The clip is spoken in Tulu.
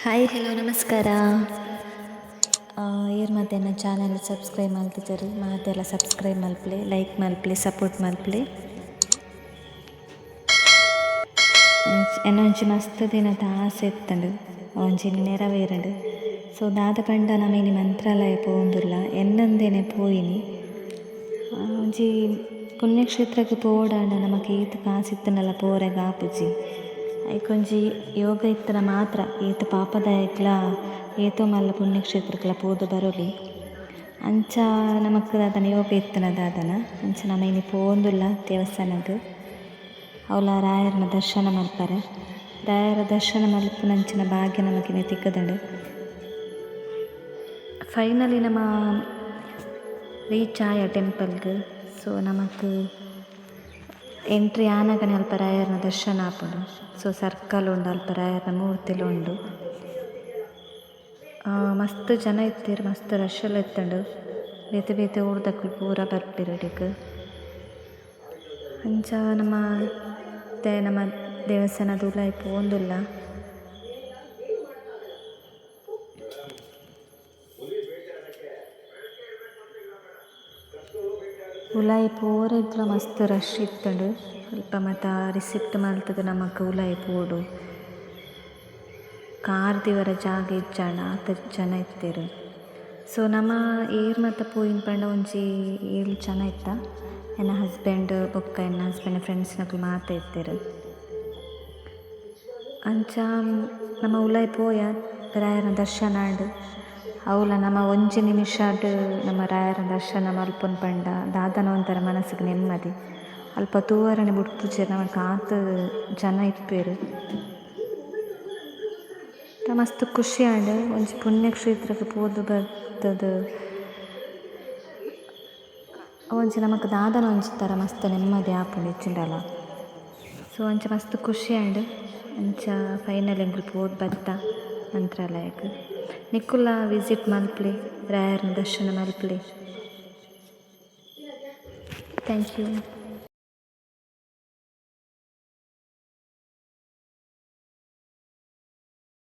ಹಾಯ್, ಹಲೋ, ನಮಸ್ಕಾರ. ಈರ್ ಮಾತ ಎನ್ನ ಚಾನಲ್ ಸಬ್ಸ್ಕ್ರೈಬ್ ಮಲ್ತಿಜರ್, ಮಾತೆರ್ಲ ಸಬ್ಸ್ಕ್ರೈಬ್ ಮಲ್ಪುಲೆ, ಲೈಕ್ ಮಲ್ಪುಲೆ, ಸಪೋರ್ಟ್ ಮಲ್ಪುಲೆ. ಎನ್ನ ಒಂಜಿ ಮಸ್ತ್ ದಿನದ ಆಸೆ ಇತ್ತುಂಡು, ಒಂಜಿ ನೆರವೇರಂಡು. ಸೊ ದಾದ ಪಂಡ ನಮ ಇನಿ ಮಂತ್ರಾಲಯ ಪೋವೊಂದುಲ್ಲ. ಎನ್ನಂದೇನೆ ಪೋಯಿನಿ. ಒಂಜಿ ಪುಣ್ಯಕ್ಷೇತ್ರಗ್ ಪೋವೊಡಾಂಡ ನಮಕ್ ಏತ್ ಕಾಸ್ ಇತ್ತ್ಂಡಲ ಪೋರೆಗ್ ಆಪುಜಿ. ಐಕೊಂಜಿ ಯೋಗ ಇತ್ತುಂಡ ಮಾತ್ರ ಏತ್ ಪಾಪದಾಯಕ್ಲ ಏತೋ ಮಲ್ಲ ಪುಣ್ಯಕ್ಷೇತ್ರಕ್ಲ ಪೋದು ಬರೊಲಿ. ಅಂಚ ನಮಕ್ ದಾದನ ಯೋಗ ಇತ್ತುಂಡ ದಾದನ ಅಂಚ ನಮ ಇನಿ ಪೋವೊಂದುಲ್ಲ ದೇವಸ್ಥಾನಗ್. ಅವ್ಲ ರಾಯೆರ್ನ ದರ್ಶನ ಮಲ್ಪರೆ. ರಾಯರ ದರ್ಶನ ಮಲ್ಪುನಂಚಿನ ಭಾಗ್ಯ ನಮಕ್ ಇನಿ ತಿಕ್ಕುದುಂಡು. ಫೈನಲಿ ನಮ ರೀಚ್ ಆಯ ಟೆಂಪಲ್ಗ್. ಸೊ ನಮಕ್ ಎಂಟ್ರಿ ಆನಗನೆ ಅಲ್ಪ ರಾಯೆರ್ನ ದರ್ಶನ ಆಪುಂಡು. ಸೊ ಸರ್ಕಲ್ ಉಂಡು, ಅಲ್ಪ ರಾಯೆರ್ನ ಮೂರ್ತಿಲು ಉಂಡು. ಮಸ್ತ್ ಜನ ಇತ್ತೆರ್, ಮಸ್ತ್ ರಶ್ ಲ ಇತ್ತುಂಡು. ಬೇತೆ ಬೇತೆ ಊರುದಕುಲು ಪೂರ ಬರ್ಪೆರ್ ಇಡೆಗ್. ಅಂಚ ನಮ ಇತ್ತೆ ನಮ ದೇವಸ್ಥಾನದ ಉಲಾಯಿ ಪೋವೊಂದುಲ್ಲ. ಉಲಾಯಿ ಪೋರೆಗ್ಲ ಮಸ್ತ್ ರಶ್ ಇತ್ತುಂಡು. ಅಲ್ಪ ಮಾತ ರಿಸಿಪ್ಟ್ ಮಲ್ತುದು ನಮಕ್ ಉಲಾಯಿ ಪೋವೊಡು. ಕಾರ್ ದೀವರೆ ಜಾಗ ಇಜ್ಜಾಂಡ ಆತ್ ಜನ ಇತ್ತೆರ್. ಸೊ ನಮ ಏರ್ ಮಾತ ಪೋಯಿನಿ ಪಂಡ ಒಂಜಿ ಏಳ್ ಜನ ಇತ್ತ. ಎನ್ನ ಹಸ್ಬೆಂಡ್ ಬೊಕ್ಕ ಎನ್ನ ಹಸ್ಬೆಂಡ್ ಫ್ರೆಂಡ್ಸ್ ನಕುಲು ಮಾತ ಇತ್ತೆರ್. ಅಂಚ ನಮ ಉಲಾಯಿ ಪೋಯ, ರಾಯೆರ್ನ ದರ್ಶನ ಆಂಡ್. ಅವ್ಲ ನಮ ಒಂಜಿ ನಿಮಿಷಡ್ ನಮ ರಾಯೆರ್ನ ದರ್ಶನ ಮಲ್ಪುನು ಪಂಡ ದಾದನ ಒಂಥರ ಮನಸ್ಸುಗ್ ನೆಮ್ಮದಿ. ಅಲ್ಪ ತೂವರೆನೆ ಬುಡ್ಪುಜೆರ್ ನಮಕ್ ಆತ್ ಜನ ಇಪ್ಪೆರ್. ಮಸ್ತ್ ಖುಷಿ ಆಂಡ್ ಒಂಜಿ ಪುಣ್ಯಕ್ಷೇತ್ರಗ್ ಪೋದು ಬತ್ತುದು ಒಂಜಿ ನಮಕ್ ದಾದನ ಒಂಜಿ ತರ ಮಸ್ತ್ ನೆಮ್ಮದಿ ಆಪುಂಡು ಇಜ್ಜಿಂಡಲ. ಸೊ ಅಂಚ ಮಸ್ತ್ ಖುಷಿ ಆಂಡ್. ಅಂಚ ಫೈನಲ್ ಎಂಕುಲು ಪೋದು ಬತ್ತ ಮಂತ್ರಾಲಯಗ್. ನಿಕುಲ್ಲ ವಿಸಿಟ್ ಮಲ್ಪುಲೆ, ರಾಯೆರ್ನ ದರ್ಶನ ಮಲ್ಪುಲೆ. Thank you.